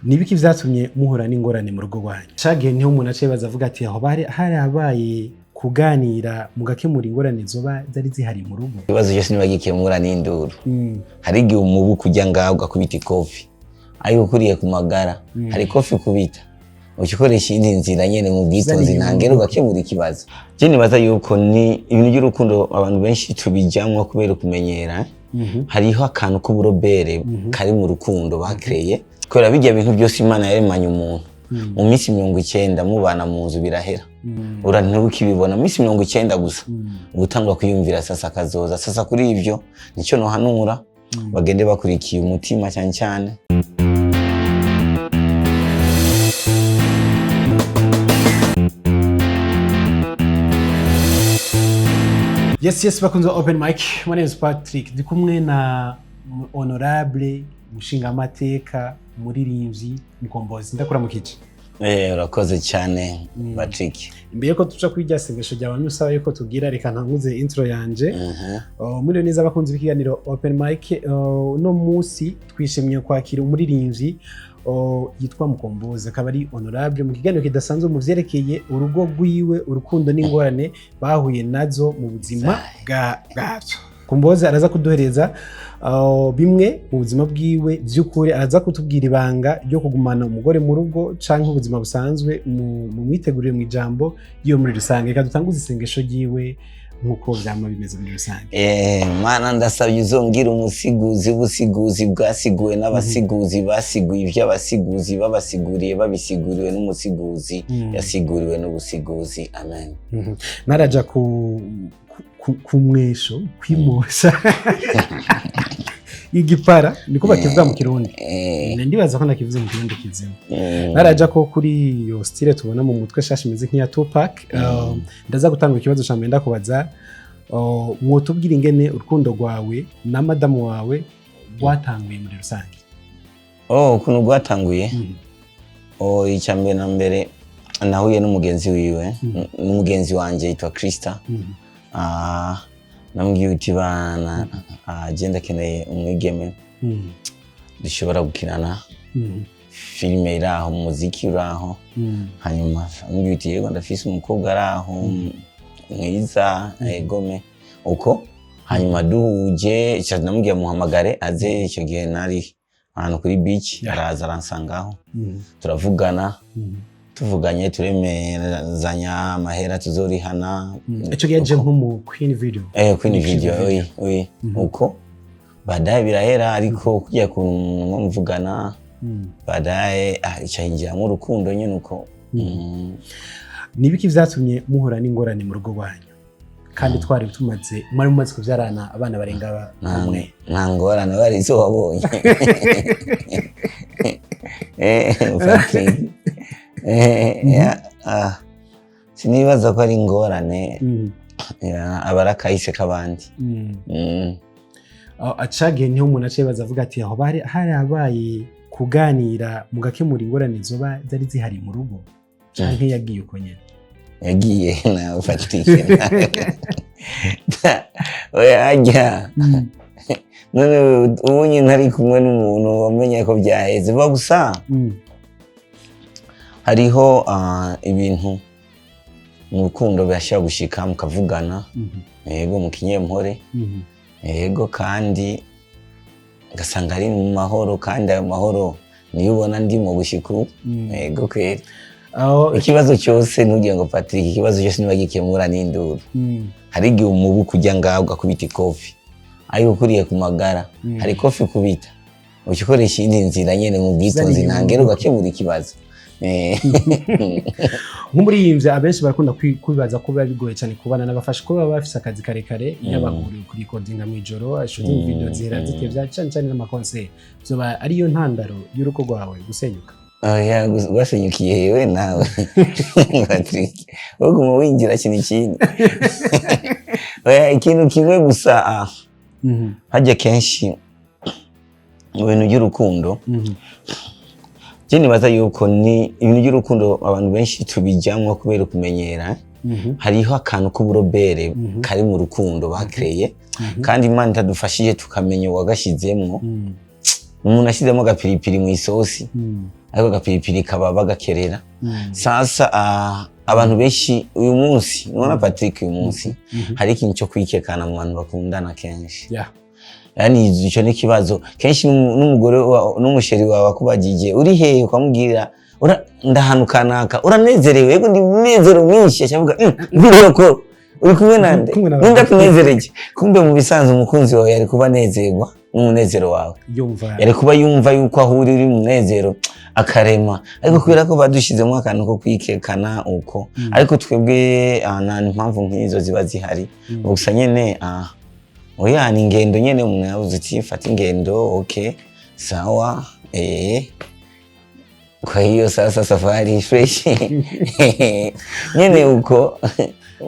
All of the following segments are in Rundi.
Nibiki vyatumye muhura n'ingorane mu rugo rwanyu? Cagihe niho umuntu aciye baza avuga ati aho bari harabaye kuganira mugakemura ingorane zoba zari zihari mu rugo. Ibibazo byose ntibagikemura n'induru. Hari igihe umubu kujya ngaho ugakubita ikofi, ariko ukuriye ku magara hari ikofi kubita uca ukoresha iyindi nzira nyene mu bwitonzi ntangere ugakemura ikibazo. Je nibaza yuko ni ibintu by'urukundo abantu benshi tubijamwo kubera kumenyera. Hariho akantu k'uburobere kari mu rukundo bakreye kubera bijya bintu byose Imana yaremanye umuntu. Mu minsi 90 mubana mu nzu birahera, ntukibibona mu minsi 90 gusa ubutangwa kwiyumvira sasa kazoza sasa. Kuri ibyo nicyo nohanura, bagende bakurikiye umutima cyane cyane. Yes, bakunze Open Mic. My name is Patrick. Ndi kumwe na honorable mushingamateka, umuririmbyi Mukombozi. Ndakuramukije. Urakoze cyane, Patrick. Imbere ko tuca kuri rya sengesho ryawe nusaba yuko tubwira, reka ntanguze intro yanje. Muri neza abakunzi b'ikiganiro Open Mic, uno munsi twishimiye kwakira umuririmbyi yitwa Mukombozi, akaba ari honorable mu kiganiro kidasanzwe mu vyerekeye urugo rwiwe, urukundo n'ingorane bahuye nazo mu buzima bwabyo. Mukombozi araza kuduhereza bimwe mu buzima bwiwe by'ukuri, araza kutubwira ibanga ryo kugumana umugore mu rugo canke ubuzima busanzwe mu mwitegurire mu ijambo ryiwe muri rusange. Reka dutanguze isengesho ryiwe nk'uko vyama bimeze muri rusange. Mana, ndasabye uzongera umusiguzi w'ubusiguzi bwasiguwe n'abasiguzi basiguye ivy'abasiguzi babasiguriye babisiguriwe n'umusiguzi yasiguriwe n'ubusiguzi. Amen. Naraja ku mwesho kwimosha igipara, niko bakivuga mu Kirundi. Ndibaza ko nakivuze mu Kirundi kizima. Naraja ko kuri iyo style tubona mu mutwe shashi imeze nk'iya Tupac. Ndaza gutanga ikibazo ca mbere, ndakubaza mwotubwira ingene urukundo rwawe na madamu wawe rwatanguye muri rusange. Oh, ukuntu rwatanguye? Oh, icya mbere na mbere nahuye n'umugenzi wiwe, n'umugenzi wanje yitwa Krista. Namubwiye uti bana, je ndakeneye umwigeme dushobora gukinana filime iraho, umuziki uraho. Hanyuma ambwiye uti yego, ndafise umukobwa araho mwiza, egome uko. Hanyuma duhuje ica namubwiye muhamagare aze. Icyo gihe nari ahantu kuri beach, araza aransangaho, turavugana. Tuvuganye turemezanya amahera tuzorihana. Ico gihe yaje nko mu Queen Video. Queen Video. Video, oui, oui. Uko baadaye birahera, ariko kugira kuntu mvugana baadaye ica hinjiramo urukundo nyene uko. Nibiki vyatumye muhura n'ingorane mu rugo rwanyu kandi twari tumaze mwari mumaze kuvyarana abana barenga umwe? Nta ngorane bari izo wabonye. Patrick. Sinibaza ko ari ingorane. Aba ari akahise k'abandi. Acagihe niho umuntu aciye baza avuga ati aho bari harabaye kuganira mugakemura ingorane zoba zari zihari mu rugo canke yagiye uko nyene? Yagiye nawe, Patrick. Oya, ajya none ubu nyine ntari kumwe n'umuntu wamenye ko byaheze vuba gusa. Hariho ibintu mu rukundo birashobora gushika mukavugana, yego, mu kinyempore, yego, kandi ugasanga ari mu mahoro, kandi ayo mahoro niyo ubona ndimo gushika ubu. Yego kweri. Ikibazo cyose ntugire ngo Patrick, ikibazo cyose ntibagikemura n'induru. Hari igihe umubu kujya ngaho ugakubita ikofi, ariko ukuriye ku magara hari ikofi kubita uca ukoresha iyindi nzira nyene mu bwitonzi ntangere ugakemura ikibazo. Nk'umuririmbyi abenshi barakunda kwibaza ko biba bigoye cyane kubana n'abafasha ko baba bafise akazi karekare, yaba kurikodinga mw'ijoro, shooting video zihera zitevya cyane cyane n'amakonseri, vyoba ariyo ntandaro y'urugo rwawe gusenyuka? Oya, rwasenyukiye yewe nawe Patrick, uguma winjira kintu kindi. Oya, ikintu kimwe gusa, hajya kenshi mu bintu by'urukundo, je nibaza yuko ni ibintu by'urukundo abantu benshi tubijamwo kubera kumenyera. Hariho akantu k'uburobere kari mu rukundo bakreye, kandi Imana itadufashije tukamenya uwagashizemwo. Umuntu ashizemo agapiripiri mu isosi. Ariko agapiripiri kaba bagakerera. Sasa abantu benshi uyu munsi, nubona Patrick, uyu munsi hari ikintu cyo kwikekana mu bantu bakundana kenshi. Yani icyo ni ikibazo kenshi. N'umugore n'umuchéri wawe akubagije uri hehe, ukamubwira ndahantu kanaka, uranezerewe? Yego, ndi umunezero mwinshi. Acavuga video call, uri kumwe nande? Kumwe na Ninde akunezereje? Kumbe mu bisanzwe umukunzi wawe yari kuba anezerwa n'umunezero wawe. Yumva. Yari kuba yumva yuko aho uri uri mu munezero, akarema. Ariko kubera ko badushizemo akantu ko kwikekana uko, ariko twebwe nta impamvu nk'izo ziba zihari. Gusa nyene oya, ni ingendo nyene. Umuntu yabuze ati fata ingendo, okay, sawa. Kwa hiyo sasa safari fresh nyene uko.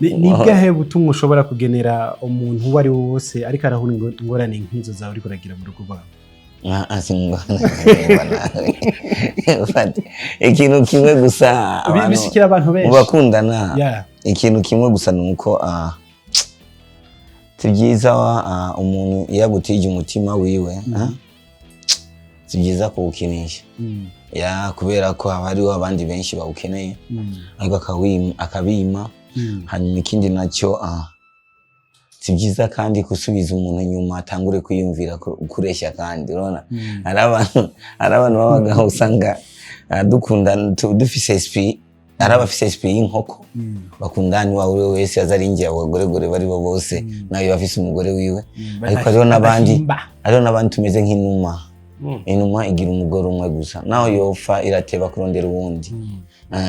Ni bwahe butumwa ushobora kugenera umuntu uwo ari we wose ariko arahura ingorane nk'izo zawe uriko uragira mu rugo rwawe? Ah, singorane nawe. Fata ikintu kimwe gusa, abantu Bishikira abantu mu benshi. bakundana, ikintu kimwe gusa ni uko si byiza umuntu iyo agutije umutima wiwe, si byiza kuwukinisha. Ya, kubera ko haba hariho abandi benshi bawukeneye, ariko akabima. Hanyuma ikindi nacyo, si byiza kandi gusubiza umuntu inyuma atangure kwiyumvira kureshya. Kandi urabona hari abantu b'abagabo usanga dukundana dufise esprit, hari abafise esprit y'inkoko, bakundana uwo ari we wese aza arinjiye, abagoregore bari bo bose, nawe bafise umugore wiwe. Ariko hariho n'abandi Badahimba. hariho n'abandi tumeze nk'inuma. Inuma igira umugore umwe gusa, naho yopfa irateba kurondera uwundi.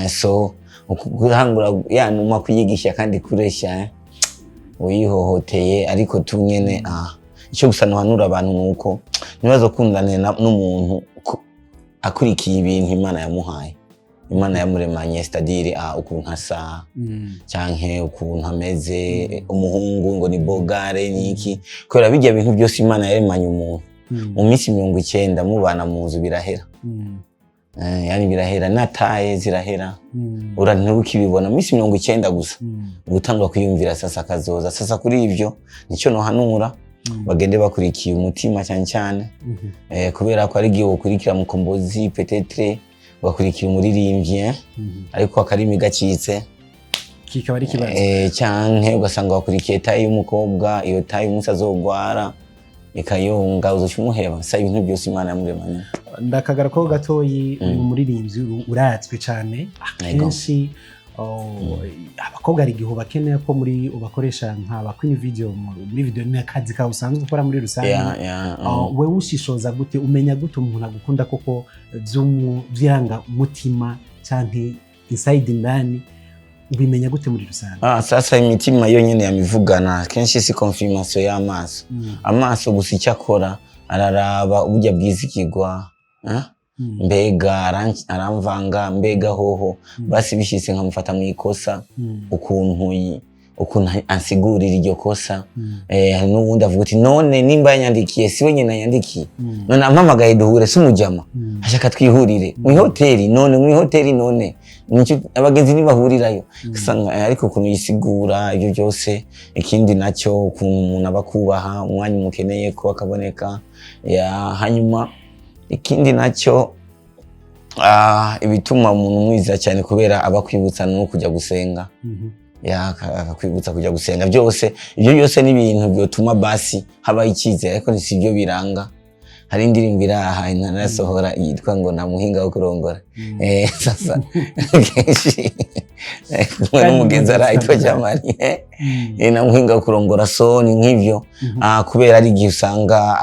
So guhangura ya numa kuyigisha kandi kureshya, uyihohoteye. Ariko tu nyene icyo gusa nohanura abantu ni uko ntibazokundane n'umuntu akurikiye ibintu Imana yamuhaye, Imana yamuremanye, c'est-à-dire ukuntu asa canke ukuntu ameze, umuhungu ngo ni bogare niki, kubera bijya bintu byose Imana yaremanye umuntu, mu minsi 90 mubana mu nzu birahera. Yani birahera, nataye zirahera, ura ntukibibona mu minsi 90 gusa, gutangura kwiyumvira sasa kazoza. Sasa kuri ivyo nicyo nohanura, bagende bakurikiye umutima cyane cyane, kubera ko ari igihe ukurikira Mukombozi, peut-être ugakurikira umuririmbyi, ariko akarimi gacitse, kikaba ari ikibazo. Canke ugasanga wakurikiye taille y'umukobwa, iyo taille umunsi azogwara ikayonga uzoca umuheba. Sa ibintu byose Imana yamuremanye. Ndakagara ko gatoyi, uyu muririmbyi uratswe cyane akenshi, oh, abakobwa hari igihe ubakeneye ko muri ubakoresha nka ba queen video muri video, ni akazi kawe usanzwe ukora muri rusange. Yeah. Oh, wewe ushishoza gute, umenya gute umuntu agukunda koko vy'iranga mutima canke inside, indani, ubimenya gute muri rusange? Sasa imitima yo nyene yamivugana kenshi, si confirmation y'amaso. Amaso gusa icyo akora araraba uburyo bwizigirwa, ah? Mbega aramvanga, mbega hoho basi bishitse nkamufata mu ikosa, ukuntu ansigurira iryo kosa. Hari n'uwundi avuga uti none nimba yanyandikiye, si we nyine yanyandikiye, none ampamagaye duhure, si umujama, ashaka twihurire mu ihoteli, none mu ihoteli, none abagenzi ntibahurirayo. Usanga, ariko ukuntu yisigura ibyo byose. Ikindi nacyo, ukuntu umuntu aba akubaha umwanya umukeneye ko akaboneka. Ya, hanyuma ikindi nacyo, ibituma umuntu umwizera cyane, kubera aba akwibutsa no kujya gusenga. Ya, akakwibutsa kujya gusenga. Byose ibyo byose ni ibintu byotuma basi habaho icyizere, ariko si byo biranga. Hari indirimbo iraha ntanasohora yitwa ngo nta muhinga wo kurongora. Sasa kenshi kumwe n'umugenzi arahitwa Jamali, nta muhinga wo kurongora. So ni nk'ivyo. Kubera ari igihe usanga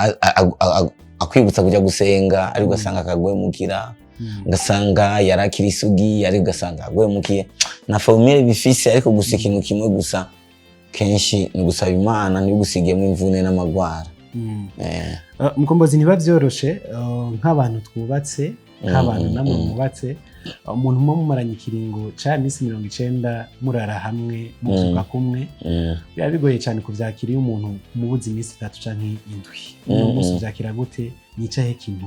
akwibutsa kujya gusenga, ariko ugasanga akagwemukira, ugasanga yarakira isugi, ariko ugasanga agwemukiye na formule bifise. Ariko gusa ikintu kimwe gusa kenshi ni gusaba Imana ntibigusigemo imvune n'amagwara. Mukombozi, ntiba byoroshe, nk'abantu twubatse, nk'abantu namwe mwubatse, umuntu muba mumaranye ikiringo ca minsi 90 murara hamwe, muzuka kumwe, biba bigoye cyane kuvyakira iyo umuntu mubuze iminsi 3 canke 7. Uno munsi uvyakira gute? Ni icahe kintu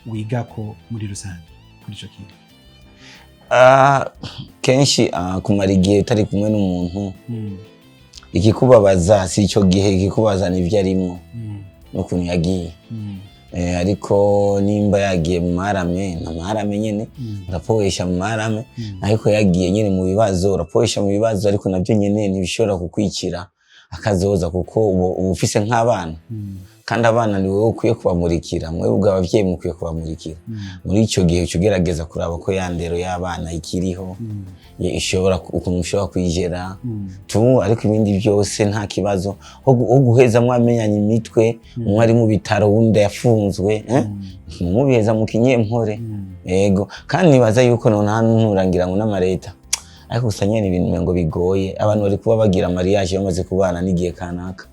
wigako muri rusange kuri ico kintu? Kenshi kumara igihe utari kumwe n'umuntu, ikikubabaza si ico gihe, ikikubabaza nivyo arimwo n'ukuntu yagiye. Ariko nimba yagiye mu marame na marame nyene, urapoesha mu marame. Ariko yagiye nyene mu bibazo, urapoesha mu bibazo, ariko nabyo nyene ntibishobora kukwikira akazoza, kuko uba ufise nk'abana, kandi abana ni wowe ukwiye kubamurikira. Mwebwe abavyeyi mukwiye kubamurikira. Muri ico gihe uca ugerageza kuraba ko ya ndero y'abana ikiriho, ishobora ukuntu ushobora kuyigera tu. Ariko ibindi byose nta kibazo. Ho guheza mwamenyanye imitwe, umwe ari mu bitaro, wundi yafunzwe, eh? Mubiheza mu kinyempore. Yego, kandi nibaza yuko none hano nturangira ngo n'amareta, ariko gusa nyene ibintu umengo bigoye. Abantu bari kuba bagira mariage bamaze kubana n'igihe kanaka,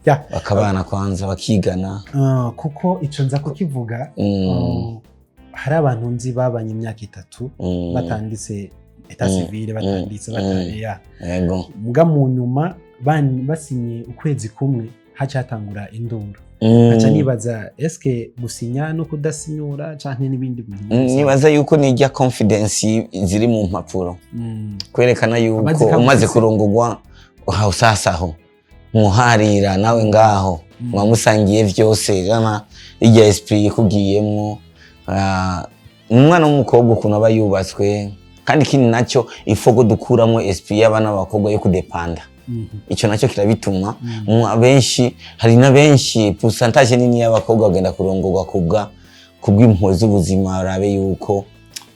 bakabana kwanza, bakigana. Kuko ico nza kukivuga, hari abantu nzi babanye imyaka 3 batanditse état civil, batanditse ya muga mu nyuma basinye ukwezi kumwe, haca hatangura induru. Nkaca nibaza, eske gusinya no kudasinyura canke n'ibindi bintu? Nibaza yuko nijya confidence ziri mu mpapuro, kwerekana yuko Amaze umaze kamufise. kurongogwa aho sasaho muharira nawe ngaho, mwamusangiye vyose, rana irya esprit ikugiyemwo. Umwana w'umukobwa ukuntu aba yubatswe. Kandi ikindi nacyo, ifogo dukuramwo esprit y'abana b'abakobwa yo kudepanda. Ico nacyo kirabituma. Abenshi, hari na benshi, pourcentage nini y'abakobwa bagenda kurongorwa kubw'impuhwe z'ubuzima, barabe yuko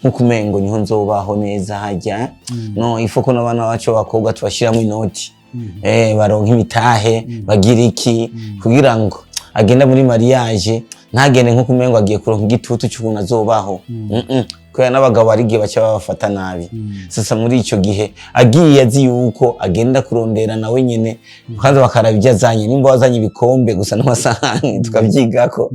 nkuko umengo niho nzobaho neza hajya. No ifoko n'abana bacu b'abakobwa tubashiramo inoti, baronka imitahe, bagira iki, kugira ngo agenda muri mariage ntagende nkuko umengo agiye kuronka igitutu cy'ukuntu azobaho. Kubera n'abagabo hari igihe baca babafata nabi. Sasa muri ico gihe agiye azi yuko agenda kurondera nawe nyene, kwanza bakaraba ibyo azanye. Nimba wazanye ibikombe gusa n'amasahani, tukavyigako,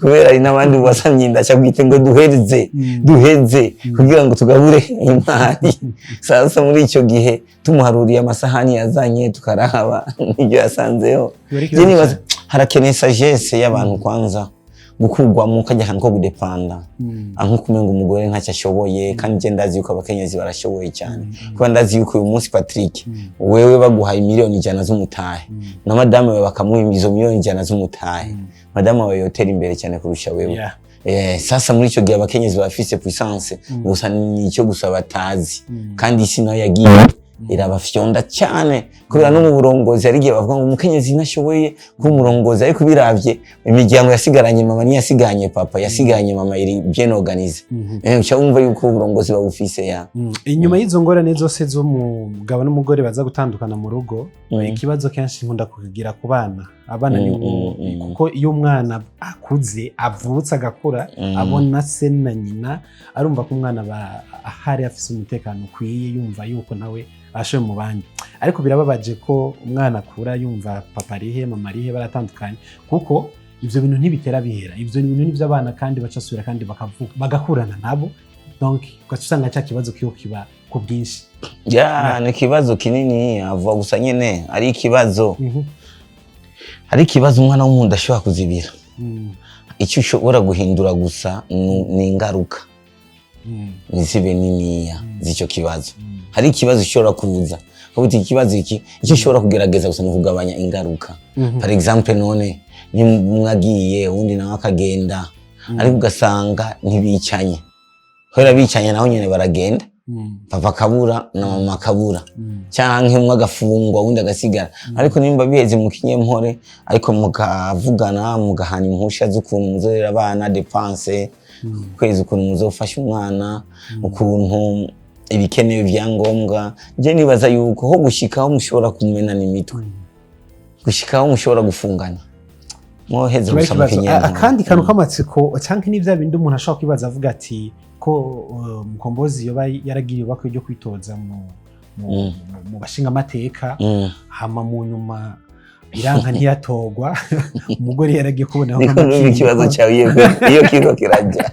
kubera hari n'abandi wasamye inda aca bwite ngo duheze, duheze kugira ngo tugabure imari. Sasa muri ico gihe tumuharuriye amasahani yazanye, tukaraba n'ibyo yasanzeho. Biba ari Je ikibazo nibaza cane. harakeneye sagesse y'abantu kwanza, gukurwamo kajya akantu ko gudepanda, nko kumenga umugore ntacyo ashoboye. Kandi je ndazi yuko abakenyezi barashoboye cyane, kuba ndazi yuko uyu munsi, Patrick, wewe baguhaye miliyoni 100 z'umutahe, na madame wawe bakamuha izo miliyoni 100 z'umutahe, madame wawe yotera imbere cyane kurusha wewe. Sasa muri icyo gihe abakenyezi bafise puissance, gusa nicyo gusa batazi. Kandi isi nayo yagiye irabafyonda cyane, kubera no mu burongozi hari igihe bavuga ngo umukenyezi ntashoboye kuba umurongozi, ariko biravye imiryango yasigaranye mama ntiyasigaranye papa, yasigaranye mama iri bien organisée. Uca wumva yuko uburongozi babufise ya. Inyuma y'izo ngorane zose z'umugabo n'umugore baza gutandukana mu rugo, ikibazo kenshi nkunda kukigira ku bana. Abana ni bo, kuko iyo umwana akuze, avutse, agakura, abona se na nyina, arumva ko umwana aba ahari afise umutekano ukwiye, yumva yuko nawe ashoye mu bandi. Ariko birababaje ko umwana akura yumva papa arihe, mama arihe, baratandukanye, kuko ivyo bintu ntibitera bihera. Ivyo bintu ni iby'abana, kandi bacasubira kandi bakavuka bagakurana nabo. Donc ugaca usanga cya kibazo kiho kiba ku bwinshi. Ya, ni ikibazo kinini avuga, gusa nyene ari ikibazo, hari ikibazo umwana w'umuntu ashobora kuzibira. Icyo ushobora guhindura gusa ni ingaruka ntizibe niniya z'icyo kibazo. Hari ikibazo ushobora kuza ukavuga uti ikibazo iki, icyo ushobora kugerageza gusa ni ukugabanya ingaruka. Par exemple, none ni umwe agiye, uwundi nawe akagenda, ariko ugasanga ntibicanye, kubera bicanye naho nyene baragenda, papa akabura na mama akabura, canke umwe agafungwa, uwundi agasigara. Ariko nimba biheze mu kinyempore, ariko mukavugana, mugahana impusha z'ukuntu muzorera abana, dépenses kwezi, ukuntu muzofasha umwana, ukuntu ibikenewe, ibyangombwa, nje nibaza yuko ho gushikaho mushobora kumenana imitwe, gushikaho mushobora gufungana, mwoheza Kiba ari gusa mu ikibazo. kinyempore. Akandi kantu k'amatsiko, canke ni bya bindi umuntu ashobora kwibaza avuga ati ko Mukombozi yoba yaragiriye ibakwe ryo kwitoza mu bashingamateka, hama mu nyuma iranka ntiyatorwa, umugore yaragiye kubonaho Niko numva ikibazo cyawe iyo kiriko kirajya.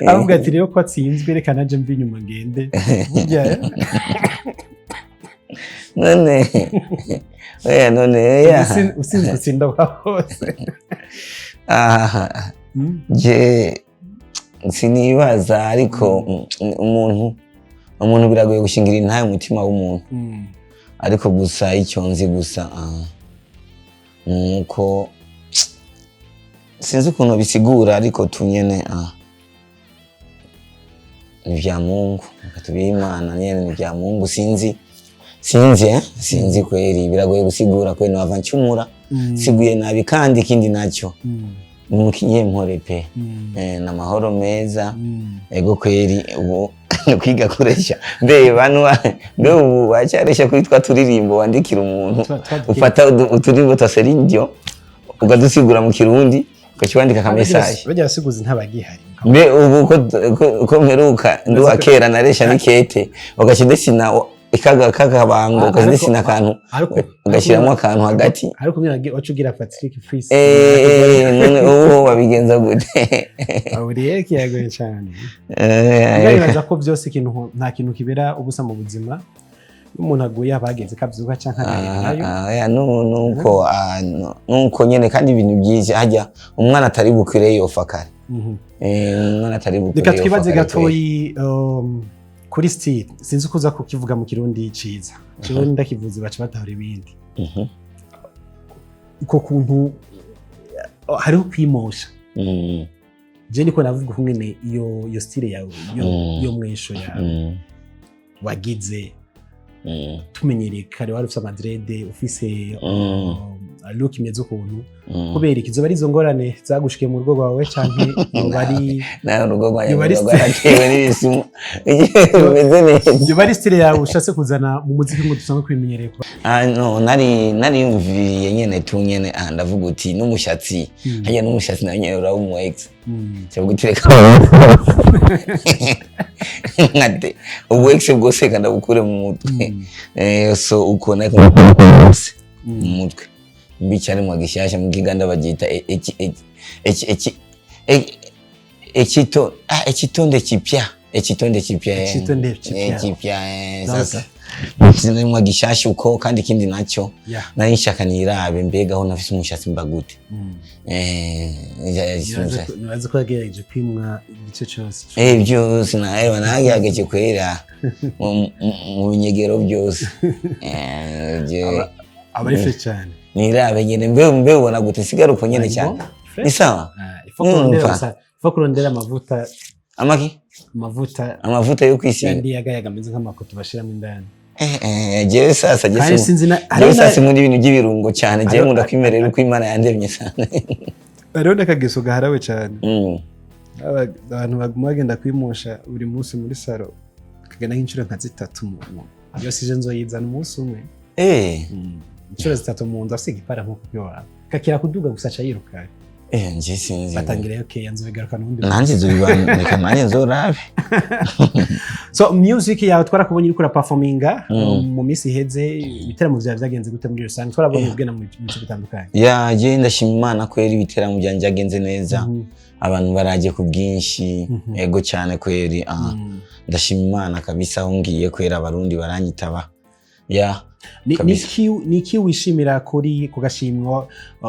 Avuga ati rero ko atsinzwe, reka naje mve inyuma ngende. Burya None oya, none oya. Usinzwe utsinda hose. Ah, je sinibaza, ariko umuntu biragoye gushingira intahe umutima w'umuntu. Ariko gusa icyo nzi gusa, nuko Sinzi ukuntu bisigura, ariko tunyene ni vya Mungu. Reka tubihe Imana nyene, ni vya Mungu. Sinzi eh? Sinzi kweri, biragoye gusigura kweri, nova ncumura siguye nabi. Kandi ikindi nacyo, mukinyempore pe. N'amahoro meza. Ego kweri, ubu ni kwiga kuresha. Mbe bantu mbe ubu bacyaresha kuri twa turirimbo wandikira umuntu? Ufata uturirimbo twa Celine Dion, ukadusigura mu Kirundi, ugaca wandika aka message. Bajya basiguzi ntabagihari. Mbe ubu ko mperuka ndi uwa kera, naresha n'ikete, ugaca udesina ikaga kakabango, ugaca udesina akantu, ugashyiramo akantu hagati. Ariko umwe wacu ugira Patrick Fils. None ubu wabigenza gute? Ahuriye kiyagoye cyane. Ndibaza ko byose ikintu, nta kintu kibera ubusa mu buzima. Iyo umuntu aguye aba hageze kabyuka canke agaherayo. Ah, nuko nuko nyene, kandi ibintu byinshi hajya umwana atari bukure yofa kare. Umwana atari bukure Reka yofa twibaze kare. Gatoyi kuri style, sinzi uko uza kukivuga mu Kirundi ciza. Kirundi ndakivuze baca batahura ibindi. Uko kuntu hariho kwimosha. Je niko navuga ukungene iyo style yawe iyo iyo mwesho yawe wagize. Tumenyereye kare wari ufise ama dreads, ufise look imeze ukuntu. Kubera iki? Zoba ari izo ngorane zagushikiye mu rugo rwawe, canke yoba ari Nawe urugo rwanjye Yoba ari rwaratewe n'ibisumu, rumeze neza. Yoba ari style yawe ushatse kuzana mu muziki ngo dusanzwe kwimenyereye kuba? Ah, no, nariyumviriye nyene tu nyene, ndavuga uti n'umushatsi hajya n'umushatsi nawe nyene uraba umu ex. Cyangwa uti reka nkate ubu ex bwose, reka ndabukure mu mutwe. So uko nako bwose mu mutwe mbi cyane mu gishyashya mu Kiganda bagita eki eki eki eki ekito ekitonde kipya, ekitonde kipya. Ekitonde kipya. Kipya. Sasa mwa gishyashya uko. Kandi ikindi nacyo, nari nshaka nirabe mbega aho nafise umushatsi mba gute. Nibaze ko yagerageje kwimwa igice cyose. Byose nawe nagerageje kwera mu binyegero byose. Aba ari fresh cyane. Nirabe nyene mbe ubona gute, sigara uko nyene cyane ni sawa. Ifo kurondera Numva. gusa, ifo kurondera amavuta. Amaki? Amavuta. Amavuta yo kwisiga. Yandi yagayaga ameze nk'amakoto bashiramo indani. Jewe sasa je Kandi sinzi na jewe hariho sasa nkunda ibintu by'ibirungo cyane jewe, nkunda kwimerera uko Imana yandemye sana. Hariho n'akageso gaharawe cyane. Abantu baguma bagenda kwimosha buri munsi muri salon, kagenda nk'inshuro nka zitatu yose. Ije nzoyizana umunsi umwe. Inshuro zitatu mu nzu, afise igipara nk'uko byora kakira kuduga gusa aca yiruka. Nje sinzi. Batangirayo keya, nzobigaruka n'ubundi. Nanjye nzobibandika, nanjye nzorabe. So music yawe twarakubonye uriko uraperforminga mu minsi iheze. Ibiteramo vyawe vyagenze gute muri rusange? Twarabonye ugenda mu bice bitandukanye. Ya, je ndashima Imana kweri, ibiteramo byanje byagenze neza. Abantu baraje ku bwinshi. Ego cyane kweri. Ndashima Imana kabisa, aho ngiye kwera Abarundi baranyitaba ya. Kabisa. Niki wishimira kuri ku gashimwo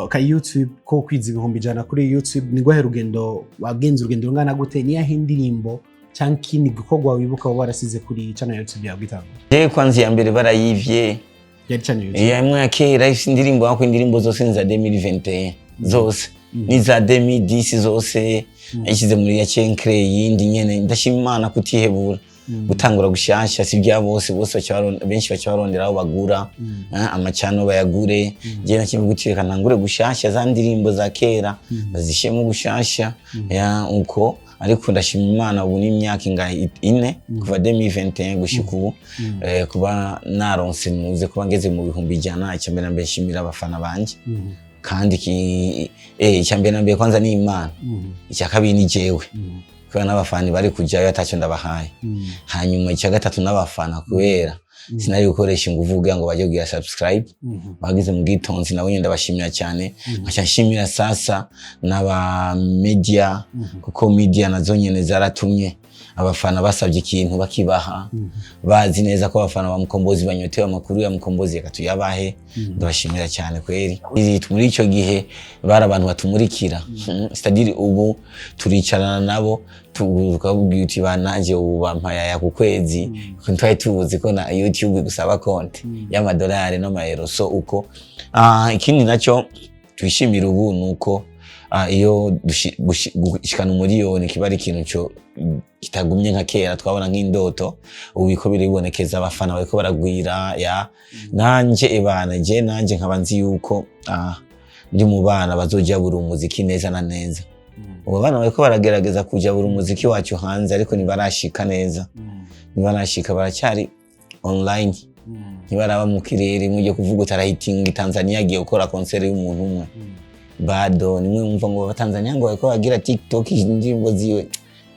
ka YouTube ko kwiza 100,000 kuri YouTube? Ni gwahe rugendo wagenze? Urugendo rungana gute? Niyahe indirimbo canke ikindi gikorwa wibuka woba warasize kuri channel ya YouTube yawe gitangura? Je kwanza iya mbere barayivye. Yari channel ya YouTube? Ya imwe ya kera ifise indirimbo yako, indirimbo zose ni za 2021 zose, n'iza 2010 zose ayishyize muri ya cenkre yindi nyene. Ndashima Imana kutihebura, gutangura gushasha si bya bose. Bose benshi baca barondera aho bagura amacano bayagure. Je nakimwe gutireka ntangure gushasha, za ndirimbo za kera bazishemo gushasha ya uko. Ariko ndashima Imana, ubu ni imyaka ingahe, 4 kuva 2021 gushika ubu, kuba naronse nuze kuba ngeze mu 100,000. Icya mbere na mbere nshimira abafana banje. Kandi icya mbere na mbere kwanza ni Imana. Icya kabiri ni jewe, kubera n'abafana bari kujyayo atacyo ndabahaye. Hanyuma icya gatatu n'abafana, kubera sinari gukoresha ingufu kugira ngo bajye kugira subscribe, bagize mu bwitonzi, nabo nyine ndabashimira cyane. Nkaca nshimira sasa n'aba media, kuko media nazo nyene zaratumye abafana basabye ikintu bakibaha, bazi neza ko abafana ba Mukombozi banyotewe amakuru ya Mukombozi, reka tuyabahe. Ndabashimira cyane kweri. Muri icyo gihe bari abantu batumurikira, c'est-à-dire ubu turicarana nabo tukababwira uti bananje ubu bampaye aya ku kwezi. Twari tuzi ko na YouTube gusaba konti y'amadolari n'amayero. So uko ikindi nacyo twishimira ubu ni uko Iyo gushikana 1 miliyoni kiba ari ikintu cyo kitagumye nka kera twabona nk'indoto. Ubu biko biribonekeza, abafana bariko baragwira. Ya, nanje ebana, je nanje nkaba nzi yuko ndi mu bana bazojabura umuziki neza na neza. Ubu abana bariko baragerageza kujabura umuziki wacu hanze, ariko ntibarashika neza, ntibarashika, baracyari online, ntibaraba mu kirere. Mujye kuvuga utarahitinga Tanzania, agiye gukora concert y'umuntu umwe, bado nimwe mwumva ngo abatanzania ngo bariko bagira TikTok, indirimbo ziwe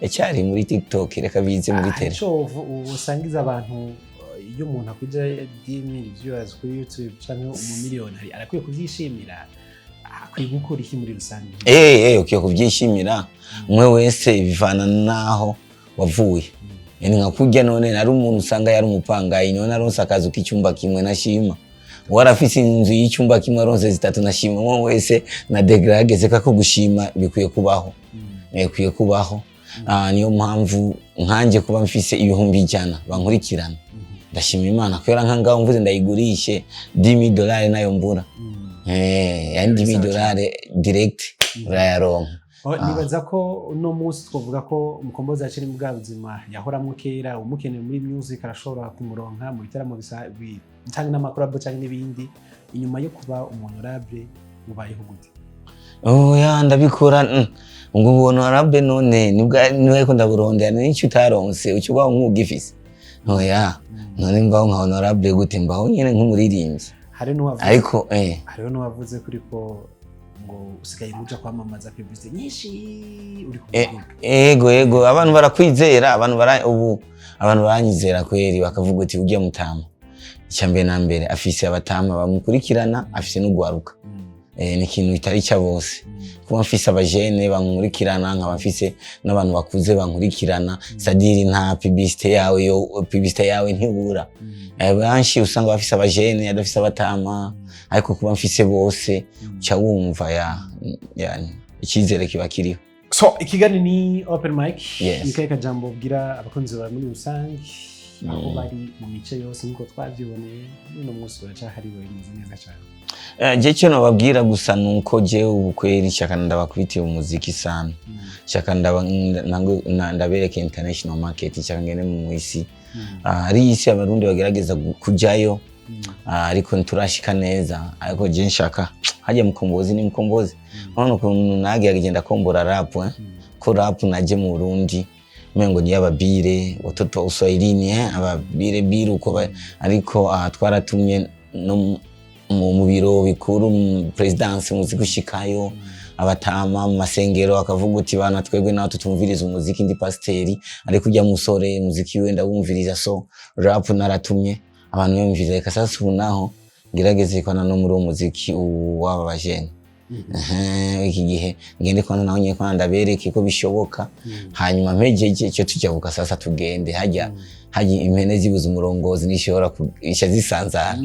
yacyari muri TikTok, reka bize muri tele. Ico usangiza abantu, iyo umuntu akwije 10,000 viewers kuri YouTube canke 1 miliyoni, arakwiye kuvyishimira, akwiye gukora iki muri rusange? Ukwiye kubyishimira. Umwe wese bivana naho wavuye. Ni nka kurya none nari umuntu usanga yari umupangayi, none aronse akazu k'icyumba kimwe nashima, warafise inzu y'icyumba kimwe aronse zitatu nashima. Umwe wese na degré yageze kako gushima bikwiye kubaho. Bikwiye kubaho. Niyo mpamvu nkanjye kuba mfise 100,000 bankurikirana, ndashima Imana, kubera nka ngaho mvuze ndayigurishe 10,000 dolari nayo mbura. Yani 10,000 dolari direct urayaronka. Oh, nibaza ko uno munsi twavuga ko Umukombozi akiri mu bwa buzima yahoramwo kera. Umukeneye muri music arashobora kumuronka mu bitaramo canke n'ama collabo canke n'ibindi. Inyuma yo kuba umu honorable ubayeho gute? Oya, ndabikora. Ubwo honorable none nibwo niwe ko ndaburondera n'icyo utaronse uca ubaho nk'ugifise. Oya, none mbaho nka honorable gute? Mbaho nyene nk'umuririmbyi. Hari n'uwavuze Ariko hariho n'uwavuze kuri ko ngo usigaye uja kwamamaza publicité nyinshi uri kuvuga. Ego, abantu barakwizera, abantu bara ubu abantu baranyizera kweri, bakavuga uti ugiye mutama, icya mbere na mbere afise abatama bamukurikirana, afise n'ugwaruka. Ni ikintu kitari cya bose kuba mfise abajene bankurikirana, nkaba mfise n'abantu bakuze bankurikirana. C'est-à-dire nta publicité yawe, yo publicité yawe ntibura. Benshi usanga bafise abajene adafise abatama, ariko kuba mfise bose, uca wumva ya icyizere kiba kiriho. So ikiganiro ni open mic. Yes. Ni kahe kajambo ubwira abakunzi bawe muri rusange aho bari mu mice yose, nk'uko twabyiboneye n'uno munsi uracahariwe, bimeze neza cyane? Je cyo nababwira gusa nuko jewe ubu kweri shaka ndabakubitiye umuziki sana, shaka ndabereka international market, shaka ngene mu isi. Hari isi Abarundi bagerageza kujayo, ariko nturashika neza. Ariko je nshaka hajya Mukombozi ni Mukombozi. Urabona ukuntu nagerageje ndakombora rap, ko rap naje mu Burundi umengo ni ababire watoto wa uswahilini, ababire bire uko ariko twaratumye no mu biro bikuru, mu présidence, muzi gushikayo, abatama mu masengero akavuga uti bana twebwe nawe tutumviriza umuziki, ndi pasiteri, ariko ujya musore umuziki we ndawumviriza. So rap naratumye abantu bumviriza. Reka sasa ubu naho ngerageze kwana no muri uwo muziki w'aba bajene. Iki gihe ngende kwana naho nyene kwana ndabereke ko bishoboka. Hanyuma mpejeje icyo tujabuka, sasa tugende hajya hajya impene zibuze umurongozi nishobora isha zisanzara.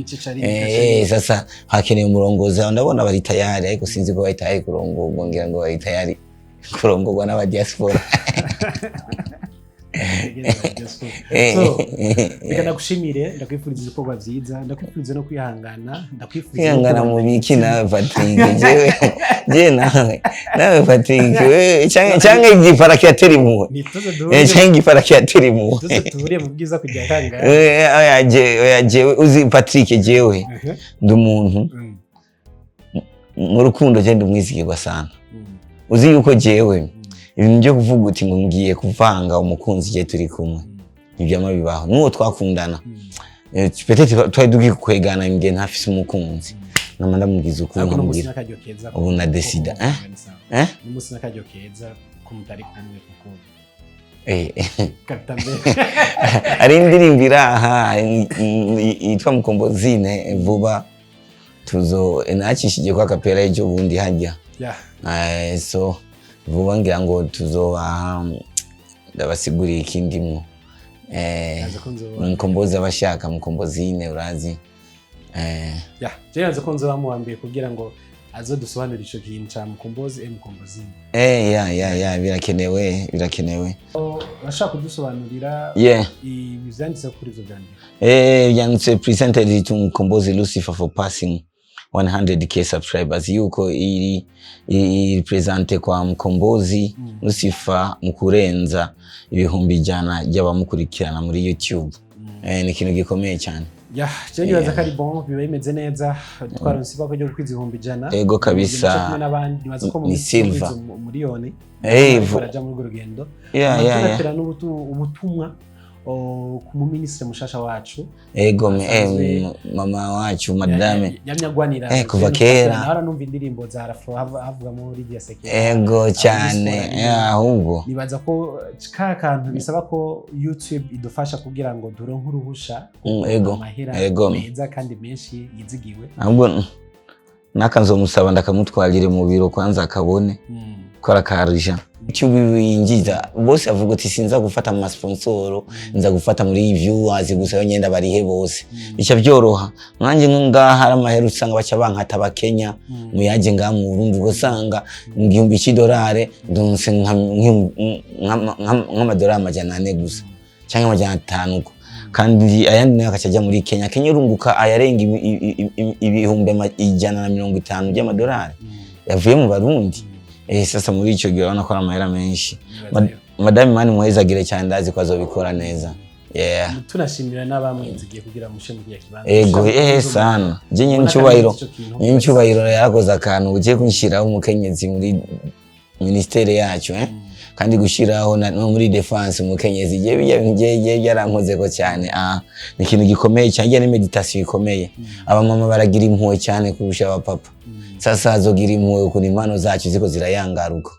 Sasa hakeneye umurongozi aho, ndabona bari tayari, ariko sinzi ko bari tayari kurongorwa, ngira ngo bari tayari kurongorwa n'aba diaspora. So, reka ndagushimire, ndakwifuriza ibikorwa byiza, ndakwifuriza no kwihangana, ndakwifuriza no Kwihangana mu kubandanya. biki nawe Patrick? Jewe je nawe Patrick, wewe canke igipara kiratera impuhwe. Ni tuze duhuriye Canke igipara kiratera impuhwe. Tuze duhuriye mu bwiza kujya kangahe? Oya oya jewe uzi Patrick, jewe ndi umuntu mu rukundo, je ndi umwizigirwa sana. Uzi yuko jewe ibintu byo kuvuga uti ngo ngiye kuvanga umukunzi je turi kumwe, ntibyama bibaho n'uwo twakundana. Peut-être twari tugiye kwegana ngiye ntafise umukunzi, nama ndamubwiza ukuri, Ariko uno munsi nkamubwira n'akaryo keza ubu na décida, eh? Eh? Uno munsi n'akaryo keza ko mutari kumwe kuko kapita mbere. Hari indirimbo iri aha yitwa Mukombozine, vuba tuzo nacishije kwa kapera ejo bundi hajya. So vuba ngira ngo tuzobaha, ndabasiguriye ikindimwo. Naze ko nzoba Mukombozi abashaka Mukombozine urazi. Ya, je naze ko nzoba muwambiye kugira ngo azodusobanurire ico kintu ca Mukombozi e Mukombozine. Ya, birakenewe, birakenewe. Urashaka kudusobanurira ibi vyanditse kuri ivyo vyandiko? Byanditse presented to Mukombozi Lucifer for passing 100K subscribers, yuko iri présente kwa Mkombozi Lucifer mu kurenza 100,000 by'abamukurikirana muri YouTube. Ni ikintu gikomeye cyane. Ya, je nibaza ko ari bon, biba bimeze neza, twaronse ibako ryo gukwiza 100,000. Ego kabisa. Muco kumwe n'abandi, nibaza ko mu Ni minsi silver. tuzokwiza umuriyoni. Baraja muri urwo rugendo. Tunatera ubutumwa ku muminisitiri mushasha wacu. Ego Asanzwe- mama wacu, madame. Yamye agwanira. Kuva kera. Nahora numva indirimbo za Rafro havugamo Lydia Sekera. Ego cyane. Abadiaspora. Ahubwo Nibaza ko ka kantu bisaba ko YouTube idufasha kugira ngo turonke uruhusha Ego. amahera Ego. meza kandi menshi yizigiwe. Ahubwo naka nzomusaba ndakamutwarire mu biro kwanza akabone ko arakarija YouTube yinjiza. Bose avuga ati sinza gufata mu masponsoro, nza gufata muri viewers gusa yo nyenda barihe bose, bica byoroha. Nkanjye ngaha hari amahera usanga baca bankata abakenya muyaje ngaha mu Burundi, ugasanga mu 1000 c'idolari ndonse nk'amadolari 400 gusa cyangwa 500 uko, kandi ayandi nayo akaca ajya muri Kenya. Kenya urunguka ayarenga 150,000 by'amadolari yavuye mu Barundi. Sasa muri ico gihe urabona ko ari amahera menshi. Madame Imana imuhezagire cyane, ndazi ko azobikora neza, yeah. Tunashimira n'abamwizigiye kugira mushe mu kibanza. Ego, sana je nyene icubahiro, nyene icubahiro yarakoze akantu ugiye kunshyiraho umukenyezi muri ministere yacu, eh? Kandi gushyiraho no muri défense umukenyezi, je bijya bintu je byarankozeko cyane. Ni ikintu gikomeye cyane, ni méditation ikomeye. Abamama baragira impuhwe cyane kurusha abapapa. Sasa azogira impuhwe ukuntu impano zacu ziko zirayangaruka,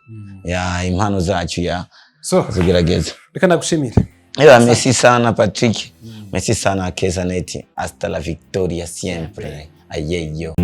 ya impano zacu ya So azogerageza. Reka nagushimire. Eba, merci sana Patrick, merci sana Kezanet, hasta la victoria siempre, ayeyo.